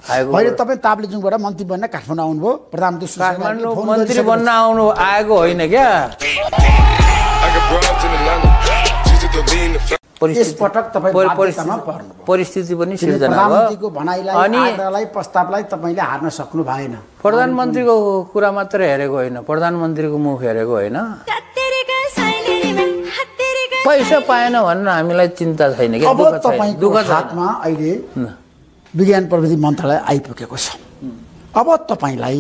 अहिले तपाईँ ताप्लेजुङबाट मन्त्री बन्न काठमाडौँ आउनुभयो प्रधानमन्त्री काठमाडौँ मन्त्री बन्न आउनु आएको होइन क्या परिस्थिति पनि सिर्जना भयो अनि प्रस्तावलाई तपाईँले हार्न सक्नु भएन प्रधानमन्त्रीको कुरा मात्र हेरेको होइन प्रधानमन्त्रीको मुख हेरेको होइन पैसा पाएन भनेर हामीलाई चिन्ता छैन कि दुःख हातमा अहिले विज्ञान प्रविधि मन्त्रालय आइपुगेको छ अब तपाईँलाई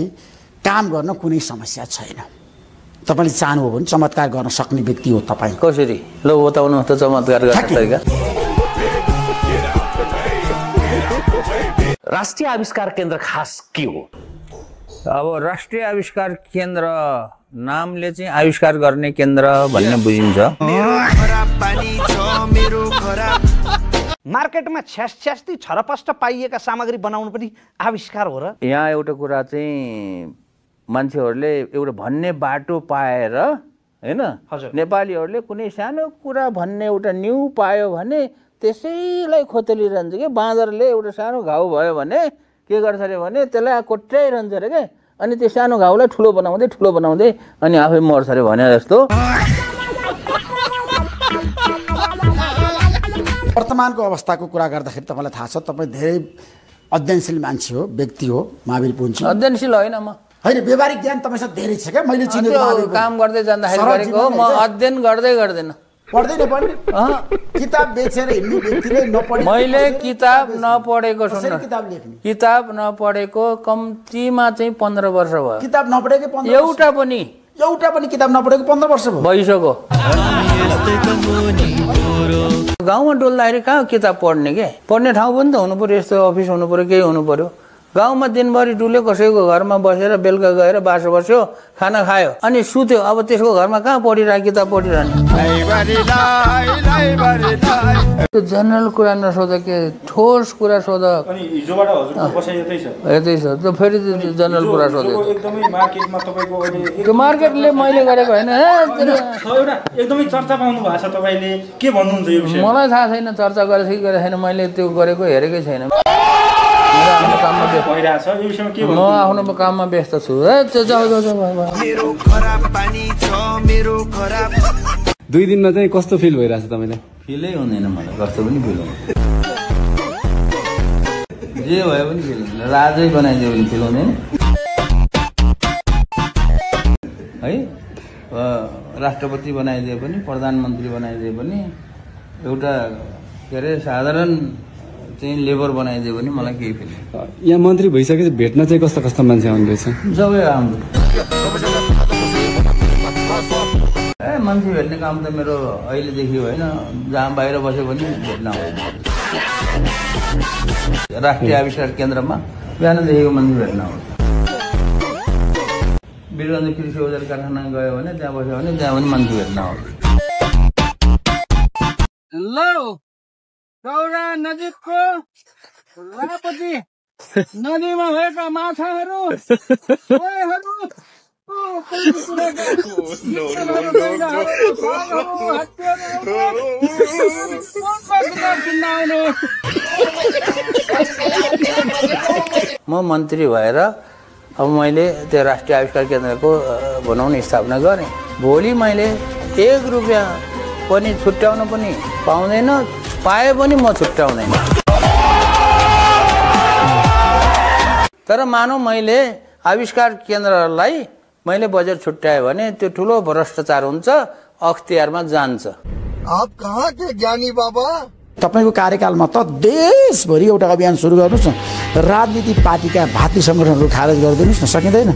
काम गर्न कुनै समस्या छैन तपाईले चाहनुभयो भने चमत्कार गर्न सक्ने व्यक्ति हो तपाईँ कसरी ल बताउनु त चमत्कार गर्ने तरिका राष्ट्रिय आविष्कार केन्द्र खास के हो अब राष्ट्रिय आविष्कार केन्द्र नामले चाहिँ आविष्कार गर्ने केन्द्र भन्ने बुझिन्छ मार्केटमा छ्यास्ती छरपष्ट पाइएका सामग्री बनाउनु पनि आविष्कार हो र यहाँ एउटा कुरा चाहिँ मान्छेहरूले एउटा भन्ने बाटो पाएर हैन नेपालीहरूले कुनै सानो कुरा भन्ने एउटा न्यू पायो भने त्यसैलाई खोतलिरहन्छ के बाँदरले एउटा सानो घाउ भयो भने के गर्छ अरे भने त्यसलाई कोट्याइरहन्छ अरे के अनि त्यो सानो घाउलाई ठुलो बनाउँदै अनि आफै मर्छ अरे भने जस्तो वर्तमानको अवस्थाको कुरा गर्दाखेरि तपाईलाई थाहा छ तपाईँ धेरै अध्ययनशील मान्छे हो व्यक्ति हो महावीर पुञ्जी अध्ययनशील होइन म हैन व्यावहारिक ज्ञान तपाईसँग धेरै छ क्या मैले चिनेको काम गर्दै जाँदाखेरि गरेको म अध्ययन गर्दैन पढ्दैन पनि किताब बेचेर हिँड्ने व्यक्तिले नपढे मैले किताब नपढेको सुन्नु किताब लेख्ने किताब नपढेको कम्तीमा चाहिँ 15 वर्ष भयो किताब नपढेको 15 एउटा पनि किताब नपढेको 15 वर्ष भयो भइसक्यो गाउँमा डोल्दाखेरि कहाँ किताब पढ्ने के पढ्ने ठाउँ पनि त हुनु पर्यो यस्तो अफिस हुनु पर्यो केही हुनु पर्यो गाउँमा दिनभरि डुल्यो कसैको घरमा बसेर बेलुका गएर बासो बस्यो खाना खायो अनि सुत्यो अब त्यसको घरमा कहाँ पढिरह किताब पढिरहने त्यो जनरल कुरा नसोध के ठोस कुरा सोध अनि हिजोबाट हजुरको बसाइ यतै छ त फेरि जनरल कुरा सोध्यो एकदमै मार्केटमा तपाईको अहिले त्यो मार्केटले मैले गरेको होइन एउटा एकदमै चर्चा पाउनु भएको छ तपाईले के भन्नुहुन्छ यो विषयमा मलाई थाहा छैन चर्चा गरेको कि गरेको छैन मैले त्यो गरेको हेरेकै छैन म आफ्नो काममा व्यस्त छु मेरो खराब पानी छ मेरो खराब 2 दिनमा चाहिँ कस्तो फिल भइरहेछ तपाईलाई फिलै हुँदैन मलाई कस्तो पनि फिल हुँदैन जे भए पनि फिल हुँदैन राजै बनाइदियो भने फिल हुँदैन है राष्ट्रपति बनाइदिए पनि प्रधानमन्त्री बनाइदिए पनि एउटा के अरे साधारण चाहिँ लेबर बनाइदियो भने मलाई केही फिल यहाँ मन्त्री भइसकेपछि भेट्न चाहिँ कस्तो कस्तो मान्छे आउनु रहेछ सबै राम्रो मान्छे भेट्ने काम त मेरो अहिलेदेखि होइन जहाँ बाहिर बस्यो भने भेट्न आउँछ राष्ट्रिय आविष्कार केन्द्रमा बिहानदेखिको मान्छे भेट्न आउँछ वीरगञ्ज कृषि औजार कारखाना गयो भने त्यहाँ बस्यो भने त्यहाँ पनि मान्छे भेट्न आउँछ गौरा नजिकको रापती नदीमा भएका माछाहरू म मन्त्री भएर अब मैले त्यो राष्ट्रिय आविष्कार केन्द्रको भनौँ न स्थापना गरेँ भोलि मैले 1 रुपियाँ पनि छुट्याउन पनि पाउँदैन पाए पनि म छुट्याउँदैन तर मानौ मैले आविष्कार केन्द्रलाई मैले बजेट छुट्याएँ भने त्यो ठुलो भ्रष्टाचार हुन्छ अख्तियारमा जान्छ आप कहाँ के ज्ञानी बाबा तपाईको कार्यकालमा त देशभरि एउटा अभियान सुरु गर्नुस् न राजनीतिक पार्टीका भातृ संगठनहरू खारेज गरिदिनुस् न सकिँदैन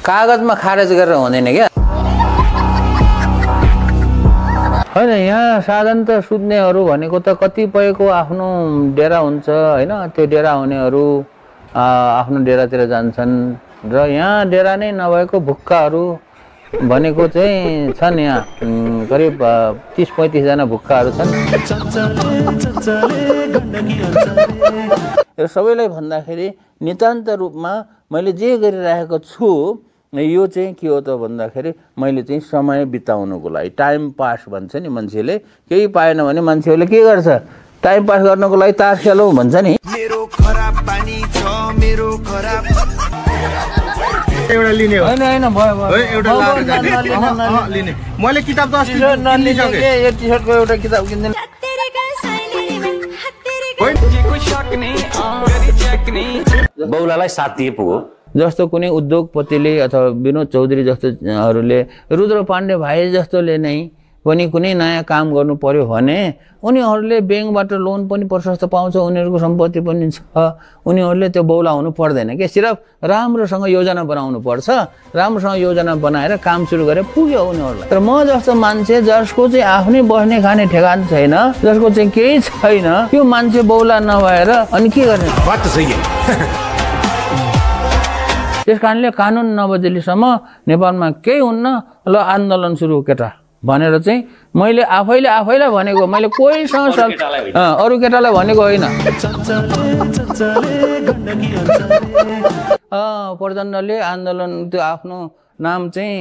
कागजमा खारेज गरेर हुँदैन क्या होइन यहाँ साधन त सुत्नेहरू भनेको त कतिपयको आफ्नो डेरा हुन्छ होइन त्यो डेरा हुनेहरू आफ्नो डेरातिर जान्छन् र यहाँ डेरा नै नभएको भुक्काहरू भनेको चाहिँ छन् यहाँ करिब 30-35 जना भुक्काहरू छन् र सबैलाई भन्दाखेरि नितान्त रूपमा मैले जे गरिरहेको छु यो चाहिँ के हो त भन्दाखेरि मैले चाहिँ समय बिताउनुको लागि टाइम पास भन्छ नि मान्छेले केही पाएन भने मान्छेहरूले के गर्छ टाइम पास गर्नको लागि तास खेलौँ भन्छ नि मेरो खराब पानी छ लिने हो होइन होइन भयो भयो है एउटा लिने मैले किताब त अस्ति किनिसके यो टी सर्टको एउटा किताब किन्दैन बौलालाई साथ दिए पो हो जस्तो कुनै उद्योगपतिले अथवा विनोद चौधरी जस्तोहरूले रुद्र पाण्डे भाइ जस्तोले नै पनि कुनै नयाँ काम गर्नु पर्यो भने उनीहरूले ब्याङ्कबाट लोन पनि प्रशस्त पाउँछ उनीहरूको सम्पत्ति पनि छ उनीहरूले त्यो बौला हुनु पर्दैन के सिर्फ राम्रोसँग योजना बनाउनु पर्छ राम्रोसँग योजना बनाएर काम सुरु गरे पुग्यो उनीहरूलाई तर म जस्तो मान्छे जसको चाहिँ आफ्नै बस्ने खाने ठेगान छैन जसको चाहिँ केही छैन त्यो मान्छे बौला नभएर अनि के गर्ने बात त सही है त्यस कारणले कानुन नबदलिसम्म नेपालमा केही हुन्न ल आन्दोलन सुरु केटा भनेर चाहिँ मैले आफैलाई भनेको मैले कोहीसँग अरू केटालाई भनेको होइन प्रचण्डले आन्दोलन त्यो आफ्नो नाम चाहिँ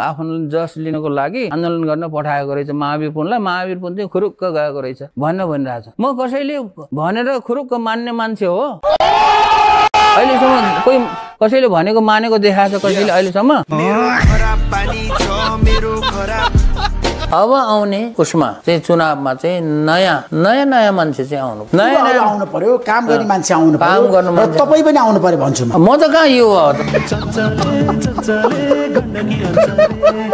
आफ्नो जस लिनको लागि आन्दोलन गर्न पठाएको रहेछ महावीर पुनलाई महावीर पुन चाहिँ खुरुक्क गएको रहेछ भनिरहेछ म कसैले भनेर खुरुक्क मान्ने मान्छे हो अहिलेसम्म कोही कसैले भनेको मानेको देखाएको छ कसैले अहिलेसम्म अब आउने उसमा चाहिँ चुनावमा चाहिँ नयाँ मान्छे चाहिँ आउनु पर्यो काम गर्ने मान्छे आउनु पर्यो काम गर्नु र तपाई पनि आउनु पर्यो भन्छु म त कहाँ यो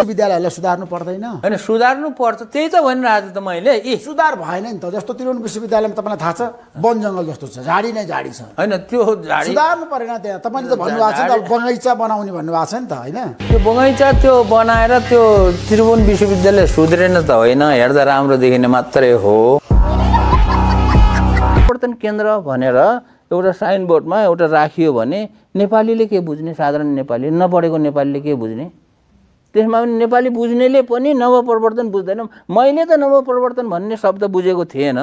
विद्यालयलाई सुधार्नु पर्दैन हैन सुधार्नु पर्छ त्यही त भनिरहेको छु त मैले सुधार भएन नि त जस्तो त्रिभुवन विश्वविद्यालयमा तपाईँलाई थाहा छ वन जङ्गल जस्तो छ झाडी नै झाडी छ हैन त्यो झाडी सुधार्नु परेन त्यहाँ तपाईँले त भन्नुभएको छ नि त बगैँचा बनाउने भन्नुभएको छ नि त हैन त्यो बगैँचा त्यो बनाएर त्यो त्रिभुवन विश्वविद्यालय सुध्रेन त होइन हेर्दा राम्रो देखिने मात्रै हो परिवर्तन केन्द्र भनेर एउटा साइनबोर्डमा एउटा राखियो भने नेपालीले के बुझ्ने साधारण नेपाली नपढेको नेपालीले के बुझ्ने त्यसमा पनि नेपाली बुझ्नेले पनि नवपरिवर्तन बुझ्दैन मैले त नवपरिवर्तन भन्ने शब्द बुझेको थिएन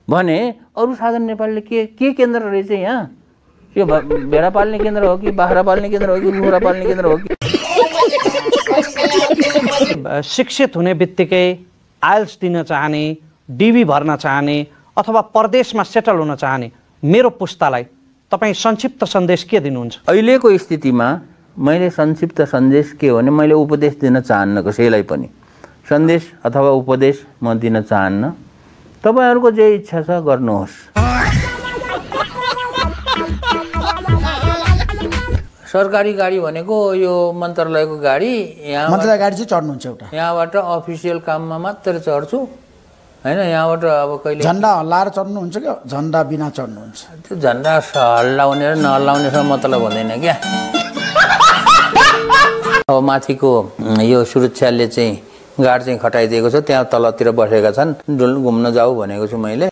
भने अरू साधारण नेपालीले के केन्द्र रहेछ यहाँ यो भेडा पाल्ने केन्द्र हो कि बाख्रा पाल्ने केन्द्र हो कि कुखुरा पाल्ने केन्द्र हो कि शिक्षित हुने बित्तिकै आइल्स दिन चाहने डिबी भर्न चाहने अथवा परदेशमा सेटल हुन चाहने मेरो पुस्तालाई तपाईँ संक्षिप्त सन्देश के दिनुहुन्छ अहिलेको स्थितिमा मैले संक्षिप्त सन्देश के हो भने मैले उपदेश दिन चाहन्न कसैलाई पनि सन्देश अथवा उपदेश म दिन चाहन्न तपाईँहरूको जे इच्छा छ गर्नुहोस् सरकारी गाडी भनेको यो मन्त्रालयको गाडी यहाँ मन्त्रालय गाडी चाहिँ चढ्नुहुन्छ एउटा यहाँबाट अफिसियल काममा मात्र चढ्छु हैन यहाँबाट अब कहिले झन्डा हल्लाएर चढ्नुहुन्छ कि झन्डा बिना चढ्नुहुन्छ त्यो झन्डा हल्लाउने र नहल्लाउनेसँग मतलब हुँदैन क्या अब माथिको यो सुरक्षाले चाहिँ गार्ड चाहिँ खटाइदिएको छ त्यहाँ तलतिर बसेका छन् डुल्नु घुम्न जाऊ भनेको छु मैले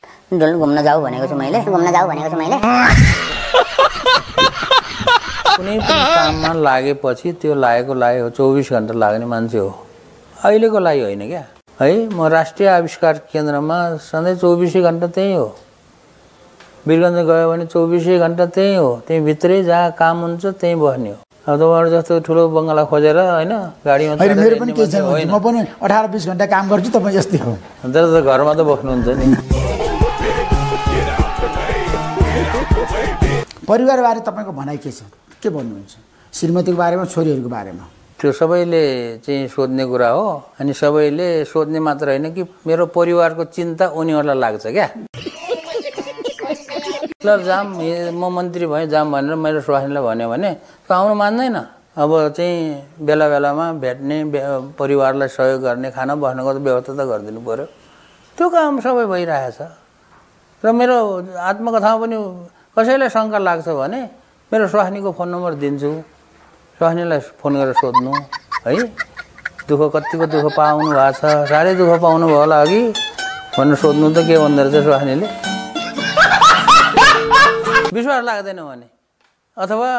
कुनै पनि काममा लागेपछि त्यो लागेको 24 घण्टा लाग्ने मान्छे हो अहिलेको लागि होइन क्या है म राष्ट्रिय आविष्कार केन्द्रमा सधैँ 24 घण्टा त्यही हो वीरगञ्ज गयो भने 24 घण्टा त्यही हो त्यही भित्रै जहाँ काम हुन्छ त्यही बस्ने हो अब तपाईँहरू जस्तो ठुलो बङ्गला खोजेर होइन गाडीमा मेरो पनि केही छैन म पनि 18-20 घण्टा काम गर्छु तपाईँ जस्तै हो तर त घरमा त बस्नुहुन्छ नि परिवारबारे तपाईँको भनाइ के छ के भन्नुहुन्छ श्रीमतीको बारेमा छोरीहरूको बारेमा त्यो सबैले चाहिँ सोध्ने कुरा हो अनि सबैले सोध्ने मात्र होइन कि मेरो परिवारको चिन्ता उनीहरूलाई लाग्छ क्या ल जाम म मन्त्री भएँ जाम भनेर मेरो स्वास्नीलाई भन्यो भने त्यो आउनु मान्दैन अब चाहिँ बेला बेलामा भेट्ने परिवारलाई सहयोग गर्ने खाना बस्नको त व्यवस्था त गरिदिनु पर्यो त्यो काम सबै भइरहेछ र मेरो आत्मकथामा पनि कसैलाई शङ्का लाग्छ भने मेरो स्वास्नीको फोन नम्बर दिन्छु स्वास्नीलाई फोन गरेर सोध्नु है कतिको दुःख पाउनु भएको छ साह्रै दुःख पाउनु भयो होला अघि भनेर सोध्नु त के भन्दो रहेछ स्वास्नीले विश्वास लाग्दैन भने अथवा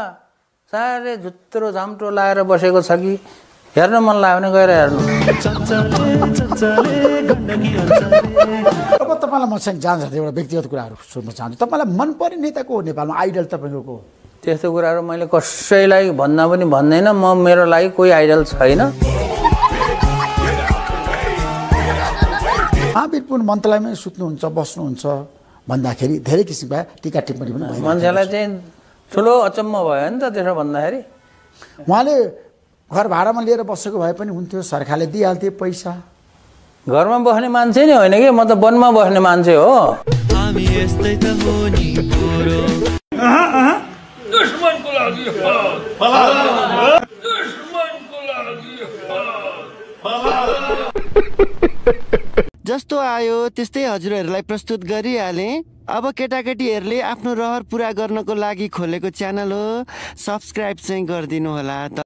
साह्रै झुत्रो झाम्टो लाएर बसेको छ कि हेर्न मन लाग्यो भने गएर हेर्नु अब तपाईँलाई म चाहिँ जान्छ एउटा व्यक्तिगत कुराहरू सोध्न चाहन्छु तपाईँलाई मनपर्ने नेता को हो नेपालमा आइडल तपाईँको त्यस्तो कुराहरू मैले कसैलाई भन्दा पनि भन्दैन म मेरो लागि कोही आइडल छैन महावीर पुन मन्त्रालयमै सुत्नुहुन्छ बस्नुहुन्छ भन्दाखेरि धेरै किसिमका टीका टिप्पणी पनि भयो मान्छेलाई चाहिँ ठुलो अचम्म भयो नि त त्यसो भन्दाखेरि उहाँले घर भाडामा लिएर बसेको भए पनि हुन्थ्यो, सरकारले दिइहाल्थ्यो पैसा। घरमा बस्ने मान्छे नै होइन कि, म त वनमा बस्ने मान्छे हो। जस्तो आयो त्यस्तै हजुरहरूलाई प्रस्तुत गरिहाले। अब केटाकेटीहरूले आफ्नो रहर पुरा गर्नको लागि खोलेको च्यानल हो, सब्सक्राइब चाहिँ गरिदिनु होला।